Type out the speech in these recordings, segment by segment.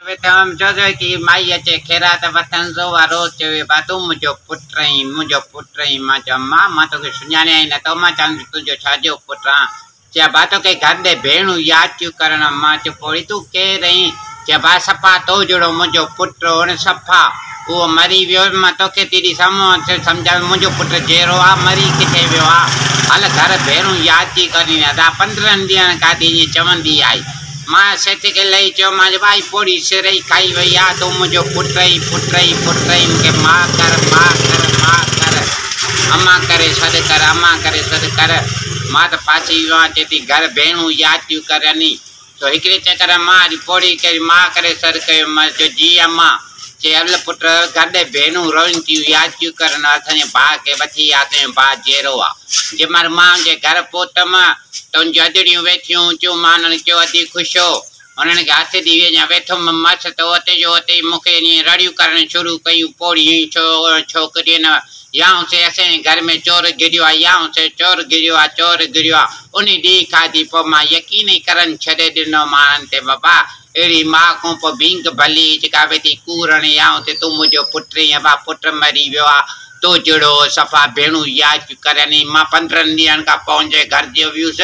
ويٺم چيو ته مائي اچي خيرات وٺڻ سو اها روز چوي با تون منهنجو پٽ آهين منهنجو پٽ آهين مان چيم مان مان توکي سڃاڻيان ئي نٿو مان چوان تنهنجو ڇا جو پٽ آهيان چي با توکي گهر ڏي ڀيڻون ياد ٿيون ڪرڻ مان چيو پوڙهي تون ڪير آهين چي با صفا تو جهڙو منهنجو پٽ هو نه صفا اهو مري ويو مان توکي ٿي ڏسان مان سمجهان منهنجو پٽ جيئرو آ مري ڪٿي ويو آ هل گهر ڀيڻون ياد ٿي ڪرين ادا 15 ڏينهن کان ٿي ائين چوندي آئي مان سيٺ کي لهي چيومانس، ڀائي پوڙهي سرهي کائي وئي آ، تون منهنجو پٽ ئي پٽ ئي پٽ ئي، مون کي ماء ڪر، ماء ڪر، ماء ڪر، امان ڪري سڏ ڪر، امان ڪري سڏ ڪر. مان ته ڦاسي ويو آهيان، چئي ٿي گهر ڀيڻون ياد ٿيون ڪرني. سو هڪڙي چڪر مان وري پوڙهي کي ماء ڪري سڏ ڪيومانس، چيو جي امان. چي هل پٽ گهر ڏي ڀيڻون روئن ٿيون ياد ٿيون ڪرن، اسان جي ڀاء کي وٺي آ، تنهنجو ڀاء جيئرو آ. جنهن مهل مان ان جي گهر پهتم ته ان جون ادڙيون ويٺيون چيون مان انهن کي چيو ادي خوش هو؟ انهن کي هٿ ڏئي اڃا ويٺم مس ته اتي جو اتي ئي مون کي ائين رڙيون ڪرڻ شروع ڪيون پوڙهين ڇوڪرين يا سي اسين جي گهر ۾ چور گهڙيو آ يا سي چور گهڙيو آ چور گهڙيو آ انهي ڏينهن کان ٿي پوء مان يقين ئي ڪرڻ ڇڏي ڏنو ماڻهن تي بابا اهڙي ماء کان پوء ڀينگ ڀلي جيڪا ويٺي ڪوڙ هڻي يا سي تون منهنجو پٽ ئين ابا پٽ مري ويو آ تو جهڙو صفا ڀيڻون ياد ڪرين. مان 15 ڏينهن کان پوء هن جي گهر جو ويس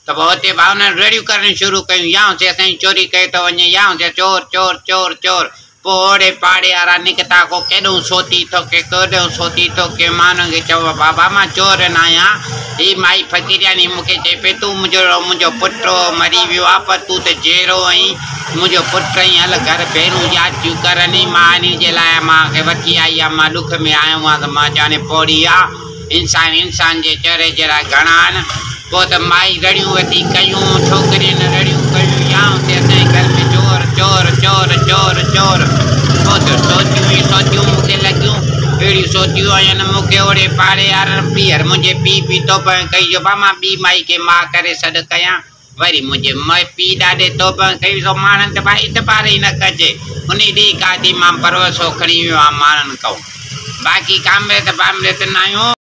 ته پوء اتي به انهن رڙيون ڪرڻ شروع ڪيون، يا هوسي اسان جي چوري ڪيو ٿو وڃي، يا هوسي چور، چور، چور، چور. پوء اوڙي پاڙي وارا نڪتا، ڪو ڪيڏهون سوتي ٿو ڪي ڪيڏهون سوتي ٿو ڪي. مان انهن کي چيو، بابا مان چور ناهيان، هي مائي فقيرياڻي مون کي چئي پئي تون منهنجو منهنجو پٽ مري ويو آ پر تون ته جيئرو آهين. منهنجو پٽ ۽ هل گهر ڀيڻون ياد ٿيون ڪرن ۽ مان انهي جي لاء امان کي وٺي آئي آهيان مان ڏک ۾ آيو آهيان ته مان چوان هي پوڙهي آ انسان انسان جي چهري جهڙا گهڻا آهن پوء ته مائي رڙيون وٺي ڪيون ڇوڪرين رڙيون ڪيون يا اتي اسان جي گهر ۾ چور چور چور چور چور پوء ته سوچيون ئي سوچيون مون کي لڳيون اهڙيون سوچيون آيون مون کي اوڙي پاڙي وارن ٻيهر منهنجي پيء به توبهه ڪئي جو با مان ٻي مائي کي ماء ڪري سڏ ڪيان وري منهنجي مئي پيء ڏاڏي توبهه ڪئي سو ماڻهن تي ڀائي اعتبار ئي نه ڪجي. انهي ڏينهن کان ٿي مان ڀروسو کڻي ويو آهيان ماڻهن کئون. باقي ڪامريت بامريت ناهيون.